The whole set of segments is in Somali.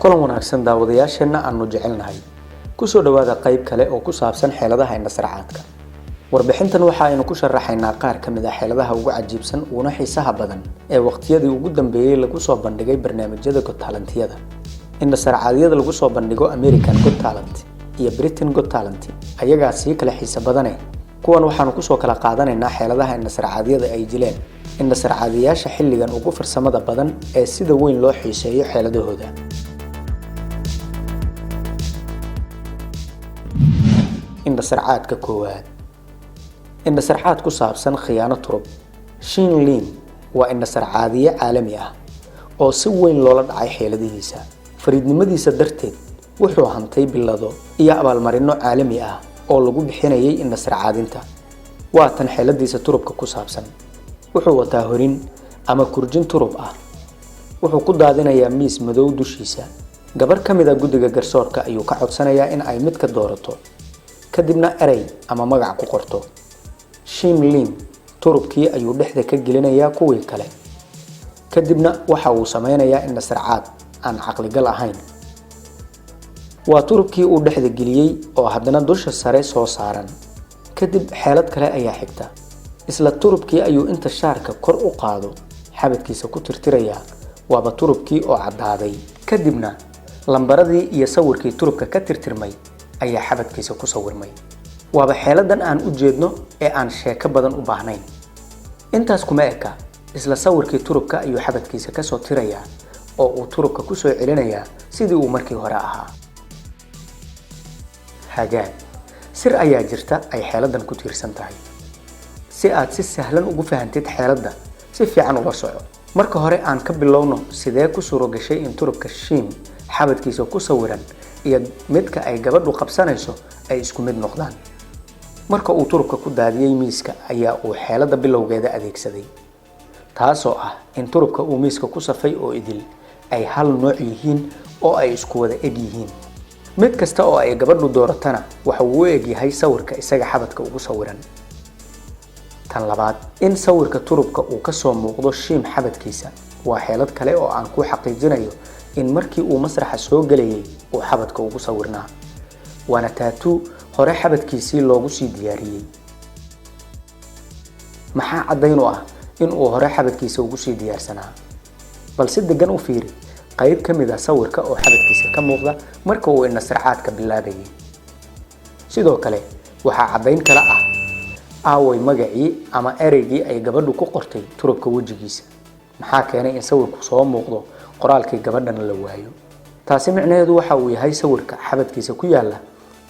Kulan wanaagsan, daawadayaasheenna aanu jecelnahay. Kusoo dhawaada qayb kale oo ku saabsan xeeladaha indhasarcaadka. Warbixintan waxa aynu ku sharaxaynaa qaar ka mid ah xeeladaha ugu cajiibsan uguna xiisaha badan ee waqtiyadii ugu dambeeyey lagu soo bandhigay barnaamijyada Got Talentiyada. Indhasarcaadyada lagu soo bandhigo American Got Talent iyo Britain Got Talent ayagaa sii kala xiiso badane. Kuwan waxaanu kusoo kala qaadanaynaa xeeladaha indhasarcaadyada ay jileen indhasarcaadiyaasha xilligan ugu farsamada badan ee sida weyn loo xiiseeyo xeeladahooda. Indhasarcaadka koowaad, indhasarcaad ku saabsan khiyaano turub. Shin Lin waa indhasarcaadiye caalami ah oo si weyn loola dhacay xeeladihiisa. Fariidnimadiisa darteed wuxuu hantay bilado iyo abaalmarino caalami ah oo lagu bixinayay indhasarcaadinta. Waa tan xeeladiisa turubka ku saabsan. Wuxuu wataa horin ama kurjin turub ah. Wuxuu ku daadinayaa miis madow dushiisa. Gabar ka mid a guddiga garsoorka ayuu ka codsanayaa in ay mid ka doorato, kadibna erey ama magac ku qorto. Shim Lin turubkii ayuu dhexda ka gelinayaa kuwii kale, kadibna waxa uu sameynayaa indhasarcaad aan caqligal ahayn. Waa turubkii uu dhexda geliyey oo haddana dusha sare soo saaran. Kadib xeelad kale ayaa xigta. Isla turubkii ayuu inta shaarka kor u qaado xabadkiisa ku tirtirayaa. Waaba turubkii oo caddaaday. Kadibna lambaradii iyo sawirkii turubka ka tirtirmay ayaa xabadkiisa ku sawirmay. Waaba xeeladan aan u jeedno ee aan sheeko badan u baahnayn. Intaas kuma eka. Isla sawirkii turubka ayuu xabadkiisa kasoo tirayaa oo uu turubka kusoo celinayaa sidii uu markii hore ahaa. Hagaag, sir ayaa jirta ay xeeladan ku tiirsan tahay. Si aad si sahlan ugu fahantid xeeladda, si fiican ula soco. Marka hore aan ka bilowno, sidee ku suuro gashay in turubka Shiim xabadkiisa ku sawiran iyo midka ay gabadhu qabsanayso ay isku mid noqdaan? Marka uu turubka ku daadiyey miiska ayaa uu xeeladda bilowgeeda adeegsaday, taasoo ah in turubka uu miiska ku safay oo idil ay hal nooc yihiin oo ay isku wada eg yihiin. Mid kasta oo ay gabadhu dooratana waxa uu u eg yahay sawirka isaga xabadka ugu sawiran. Tan labaad, in sawirka turubka uu kasoo muuqdo Shiim xabadkiisa waa xeelad kale oo aan ku xaqiijinayo in markii uu masraxa soo gelayay uu xabadka ugu sawirnaa, waana tattoo hore xabadkiisii loogu sii diyaariyey. Maxaa caddayn u ah in uu hore xabadkiisa ugu sii diyaarsanaa? Bal si degan u fiiri qayb ka mid ah sawirka oo xabadkiisa ka muuqda marka uu indhasarcaadka bilaabayay. Sidoo kale waxaa caddayn kale ah, aaway magacii ama ereygii ay gabadhu ku qortay turubka wejigiisa? Maxaa keenay in sawirku soo muuqdo, qoraalkii gabadhana la waayo? Taasi micnaheedu waxa uu yahay sawirka xabadkiisa ku yaala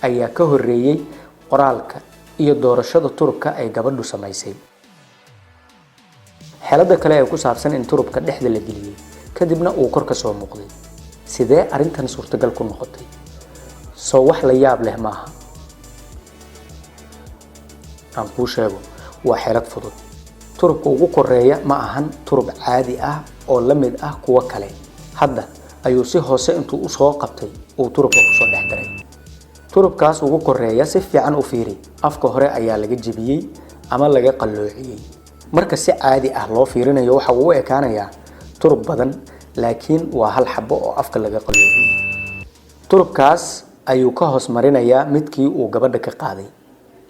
ayaa ka horreeyey qoraalka iyo doorashada turubka ay gabadhu samaysay. Xeelada kale ee ku saabsan in turubka dhexda la geliyey, kadibna uu kor ka soo muuqday, sidee arrintan suurtagal ku noqotay? Soo wax la yaab leh maaha? Aan kuu sheego, waa xeelad fudud. Turubka ugu koreeya ma ahan turub caadi ah oo la mid ah kuwo kale. Hadda ayuu si hoose intuu usoo qabtay uu turubka kusoo dhex daray. Turubkaas ugu koreeya si fiican u fiiri. Afka hore ayaa laga jebiyey ama laga qalloociyey. Marka si caadi ah loo fiirinayo waxa uu u ekaanayaa turub badan, laakiin waa hal xabo oo afka laga qalloociyey. Turubkaas ayuu ka hoos marinayaa midkii uu gabadha ka qaaday,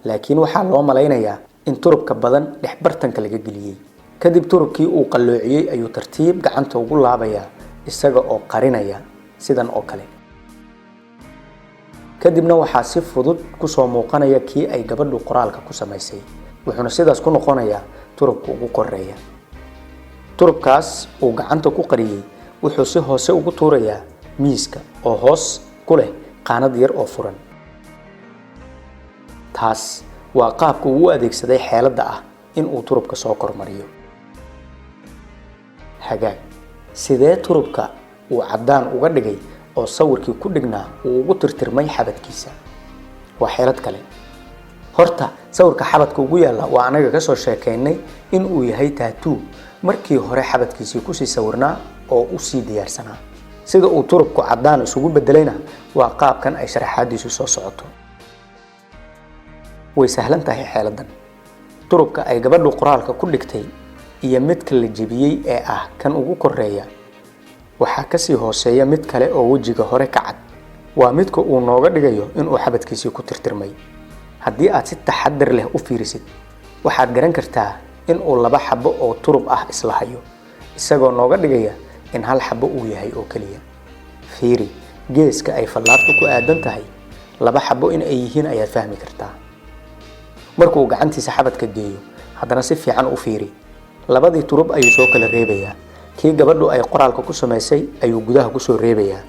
laakiin waxaa loo malaynayaa in turubka badan dhex bartanka laga geliyey. Kadib turubkii uu qalloociyey ayuu tartiib gacanta ugu laabayaa isaga oo qarinaya sidan oo kale. Kadibna waxaa si fudud kusoo muuqanaya kii ay gabadhu qoraalka ku samaysay, wuxuuna sidaas ku noqonayaa turubka ugu koreeya. Turubkaas uu gacanta ku qariyey wuxuu si hoose ugu tuurayaa miiska oo hoos ku leh qaanad yar oo furan. Taas waa qaabka uu u adeegsaday xeeladda ah in uu turubka soo kormariyo. Hagaag, sidee turubka uu caddaan uga dhigay oo sawirkii ku dhignaa uu ugu tirtirmay xabadkiisa? Waa xeelad kale. Horta sawirka xabadka ugu yaalla waa anaga kasoo sheekeynay in uu yahay tattoo markii hore xabadkiisii kusii sawirnaa oo usii diyaarsanaa. Sida uu turubku caddaan isugu bedelayna waa qaabkan ay sharaxaadiisu soo socoto. Way sahlan tahay xeeladan. Turubka ay gabadhu qoraalka ku dhigtay iyo midka la jebiyey ee ah kan ugu koreeya. Waxaa kasii hooseeya mid kale oo wejiga hore ka cad. Waa midka uu nooga dhigayo inuu xabadkiisii ku tirtirmay. Haddii aad si taxadar leh u fiirisid, waxaad garan kartaa in uu laba xabo oo turub ah isla hayo, isagoo nooga dhigaya in hal xabo uu yahay oo keliya. Fiiri geeska ay fallaartu ku aadan tahay. Laba xabo in ay yihiin ayaad fahmi kartaa. Markuu gacantiisa xabadka geeyo, haddana si fiican u fiiri. Labadii turub ayuu soo kala reebayaa. Kii gabadhu ay qoraalka ku samaysay ayuu gudaha kusoo reebayaa,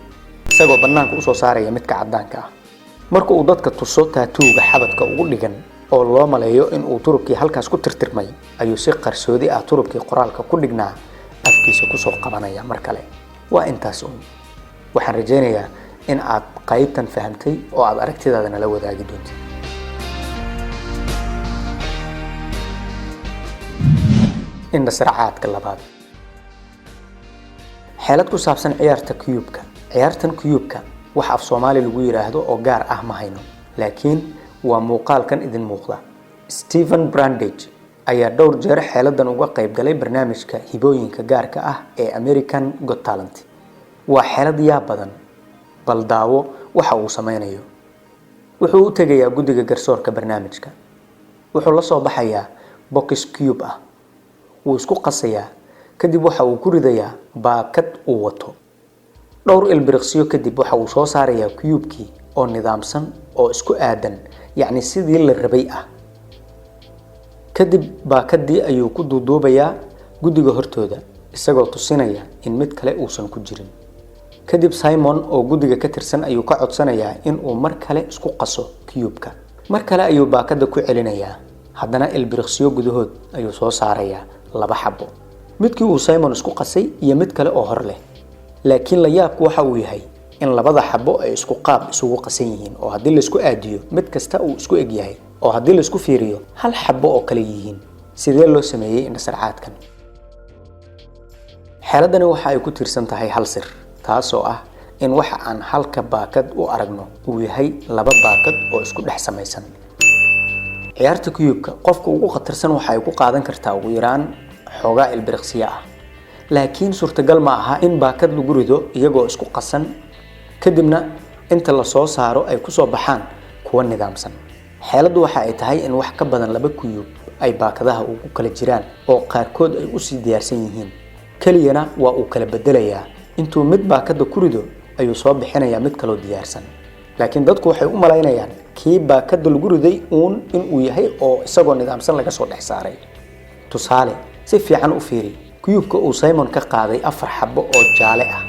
isagoo bannaanka usoo saaraya midka caddaanka ah. Marka uu dadka tuso tattoo-ga xabadka ugu dhigan oo loo maleeyo in uu turubkii halkaas ku tirtirmay, ayuu si qarsoodi ah turubkii qoraalka ku dhignaa afkiisa kusoo qabanaya mar kale. Waa intaas uun. Waxaan rajaynayaa in aad qaybtan fahamtay oo aad aragtidaada nala wadaagi doontid. Indhasarcaadka labaad, xeelad ku saabsan ciyaarta cube-ka. Ciyaartan cube-ka wax af Soomaali lagu yiraahdo oo gaar ah ma hayno, laakiin waa muuqaalkan idin muuqda. Stephen Brundage ayaa dhowr jeer xeeladan uga qayb galay barnaamijka hibooyinka gaarka ah ee American Got Talent. Waa xeelad yaab badan. Bal daawo waxa uu sameynayo. Wuxuu u tegayaa guddiga garsoorka barnaamijka. Wuxuu la soo baxayaa box cube ah. Wuu isku qasayaa, kadib waxa uu ku ridayaa baakad uu wato. Dhowr ilbiriqsiyo kadib, waxa uu soo saarayaa cube-kii oo nidaamsan oo isku aadan, yacni sidii la rabay ah. Kadib baakadii ayuu ku duuduubayaa guddiga hortooda, isagoo tusinaya in mid kale uusan ku jirin. Kadib Simon oo guddiga ka tirsan ayuu ka codsanayaa in uu mar kale isku qaso cube-ka. Mar kale ayuu baakada ku celinayaa. Haddana ilbiriqsiyo gudahood ayuu soo saarayaa laba xabo, midkii uu Simon isku qasay iyo mid kale oo hor leh. Laakiin la yaabku waxa uu yahay in labada xabo ay isku qaab isugu qasan yihiin, oo haddii laisku aadiyo mid kasta uu isku eg yahay, oo haddii laisku fiiriyo hal xabo oo kale yihiin. Sidee loo sameeyey indhasarcaadkan? Xeeladani waxa ay ku tiirsan tahay hal sir, taasoo ah in waxa aan halka baakad u aragno uu yahay laba baakad oo isku dhex samaysan. Ciyaarta cube-ka qofka ugu khatarsan waxa ay ku qaadan kartaa ugu yaraan xoogaa ilbiriqsiyo ah, laakiin suurtagal ma aha in baakad lagu rido iyagoo isku qasan, kadibna inta la soo saaro ay kusoo baxaan kuwa nidaamsan. Xeeladdu waxa ay tahay in wax ka badan laba cube ay baakadaha ugu kala jiraan oo qaarkood ay usii diyaarsan yihiin. Keliyana waa uu kala bedelayaa. Intuu mid baakada ku rido ayuu soo bixinayaa mid kaloo diyaarsan, laakiin dadku waxay u malaynayaan kii baakada lagu riday uun inuu yahay oo isagoo nidaamsan laga soo dhex saaray. Tusaale, si fiican u fiiri cube-ka uu Simon ka qaaday. Afar xabo oo jaale ah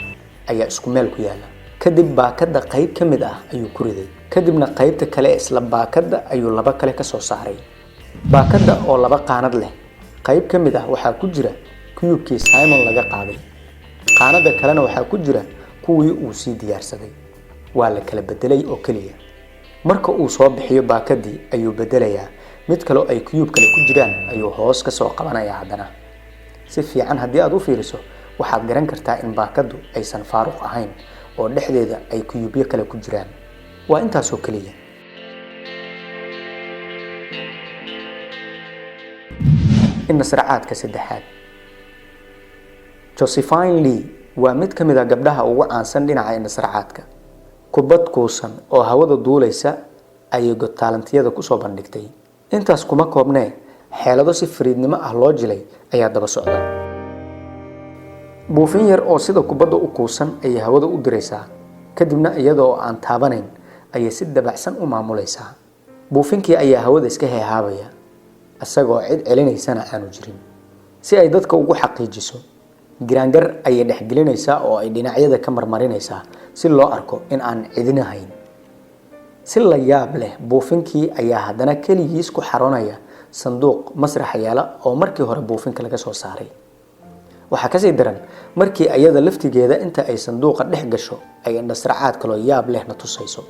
ayaa isku meel ku yaala. Kadib baakada qayb ka mid ah ayuu ku riday, kadibna qaybta kale ee isla baakada ayuu laba kale ka soo saaray. Baakada oo laba qaanad leh, qayb ka mid ah waxaa ku jira cube-kii Simon laga qaaday, qaanada kalena waxaa ku jira kuwii uu sii diyaarsaday. Waa la kala bedelay oo keliya. Marka uu soo bixiyo baakadii ayuu bedelayaa. Mid kaloo ay cube kale ku jiraan ayuu hoos ka soo qabanayaa. Haddana si fiican haddii aad u fiiriso, waxaad garan kartaa in baakadu aysan faaruq ahayn oo dhexdeeda ay cube-yo kale ku jiraan. Waa intaasoo keliya. Indhasarcaadka saddexaad, Josephine Lee waa mid ka mid a gabdhaha ugu caansan dhinaca indhasarcaadka. Kubad kuusan oo hawada duulaysa ayay Got Talent-iyada kusoo bandhigtay. Intaas kuma koobnee, xeelado si fariidnimo ah loo jilay ayaa daba socda. Buufin yar oo sida kubadda u kuusan ayay hawada u diraysaa, kadibna iyadoo aan taabanayn ayay si dabacsan u maamulaysaa. Buufinkii ayaa hawada iska heehaabaya, isagoo cid celinaysana aanu jirin. Si ay dadka ugu xaqiijiso, giraangar ayay dhexgelinaysaa oo ay dhinacyada ka marmarinaysaa si loo arko in aan cidina hayn. Si la yaab leh, buufinkii ayaa haddana keligiis ku xaroonaya sanduuq masraxa yaala oo markii hore buufinka laga soo saaray. Waxaa kasii daran markii ayada laftigeeda inta ay sanduuqa dhex gasho ay indhasarcaad kaloo yaab lehna tusayso.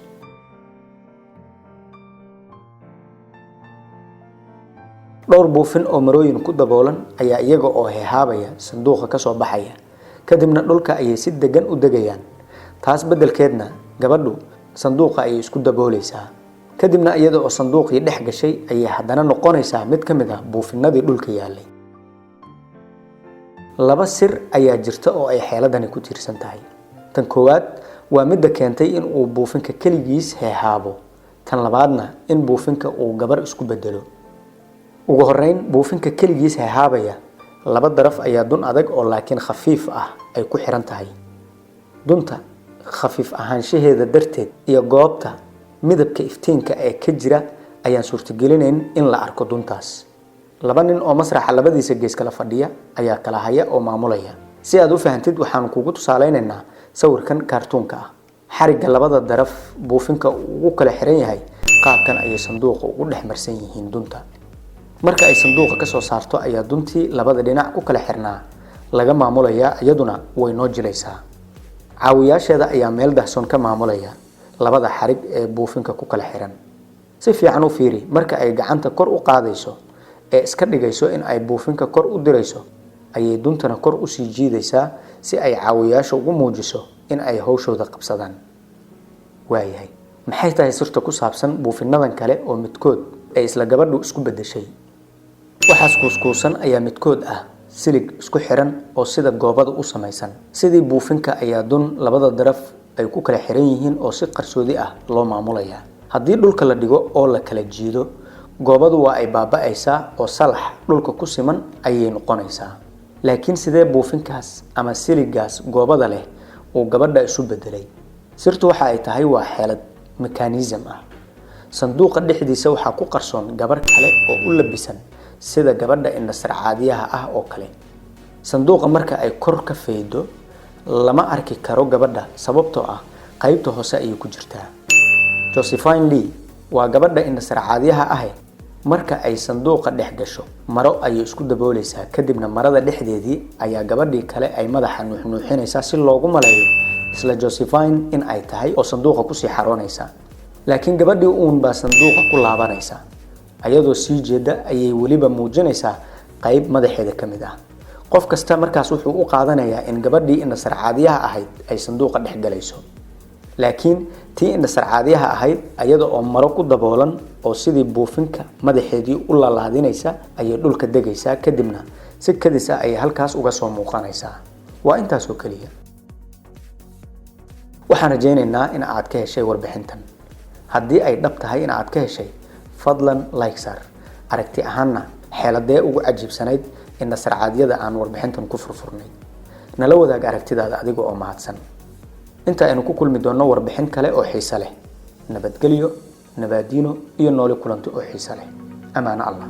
Dhowr buufin oo marooyin ku daboolan ayaa iyaga oo heehaabaya sanduuqa kasoo baxaya, kadibna dhulka ayay si degan u degayaan. Taas beddelkeedna gabadhu sanduuqa ayay isku dabooleysaa, kadibna iyada oo sanduuqii dhex gashay ayay haddana noqonaysaa mid ka mid ah buufinadii dhulka yaalay. Laba sir ayaa jirta oo ay xeeladani ku tiirsan tahay. Tan koowaad waa midda keentay in uu buufinka keligiis heehaabo, tan labaadna in buufinka uu gabar isku bedelo. Ugu horeyn, buufinka keligiis heehaabaya laba daraf ayaa dun adag oo laakiin khafiif ah ay ku xiran tahay. Dunta khafiif ahaanshaheeda darteed iyo goobta midabka iftiinka ee ka jira ayaan suurtagelinayn in la arko duntaas. Laba nin oo masraxa labadiisa gees kala fadhiya ayaa kala haya oo maamulaya. Si aad u fahantid, waxaan kugu tusaaleynaynaa sawirkan kaartuunka ah. Xarigga labada daraf buufinka ugu kala xiran yahay qaabkan ayay sanduuqa ugu dhex marsan yihiin dunta. Marka ay sanduuqa kasoo saarto ayaa duntii labada dhinac ku kala xirnaa laga maamulayaa, iyaduna way noo jilaysaa. Caawiyaasheeda ayaa meel dahsoon ka maamulaya labada xarig ee buufinka ku kala xiran. Si fiican u fiiri marka ay gacanta kor u qaadayso ee iska dhigayso in ay buufinka kor u dirayso, ayay duntana kor usii jiidaysaa si ay caawiyaasha ugu muujiso in ay hawshooda qabsadaan. Waayahay, maxay tahay sirta ku saabsan buufinadan kale oo midkood ay isla gabadhu isku beddeshay? Waxaas kuuskuusan ayaa midkood ah silig isku xiran oo sida goobada u samaysan. Sidii buufinka ayaa dun labada daraf ay ku kala xiran yihiin oo si qarsoodi ah loo maamulayaa. Haddii dhulka la dhigo oo la kala jiido, goobadu waa ay baaba'aysaa oo salax dhulka ku siman ayay noqonaysaa. Laakiin sidee buufinkaas ama siligaas goobada leh uu gabadha isu bedelay? Sirtu waxa ay tahay waa xeelad mechanism ah. Sanduuqa dhexdiisa waxaa ku qarsoon gabar kale oo u labisan sida gabadha indhasarcaadiyaha ah oo kale. Sanduuqa marka ay kor ka faydo lama arki karo gabadha, sababtoo ah qaybta hoose ayay ku jirtaa. Josephine Lee waa gabadha indhasarcaadyaha ahe. Marka ay sanduuqa dhex gasho, maro ayay isku dabooleysaa, kadibna marada dhexdeedii ayaa gabadhii kale ay madaxa nuuxnuuxinaysaa si loogu maleeyo isla Josephine in ay tahay oo sanduuqa kusii xaroonaysa. Laakiin gabadhii uun baa sanduuqa ku laabanaysa. Ayadoo sii jeeda ayay weliba muujinaysaa qayb madaxeeda ka mid ah. Qof kasta markaas wuxuu u qaadanayaa in gabadhii indhasarcaadyaha ahayd ay sanduuqa dhex galayso. Laakiin tii indhasarcaadyaha ahayd, ayada oo maro ku daboolan oo sidii buufinka madaxeedii u lalaadinaysa, ayay dhulka degaysaa, kadibna si kadis ah ayay halkaas uga soo muuqanaysaa. Waa intaasoo keliya. Waxaan rajaynaynaa in aad ka heshay warbixintan. Haddii ay dhab tahay in aad ka heshay, fadlan like saar. Aragti ahaanna, xeeladee ugu cajiibsanayd indhasarcaadyada aan warbixintan ku furfurnay? Nala wadaag aragtidaada adiga oo mahadsan. Inta aynu ku kulmi doonno warbixin kale oo xiise leh, nabadgelyo, nabaadiino iyo nooli kulanti oo xiise leh. Amaano Allah.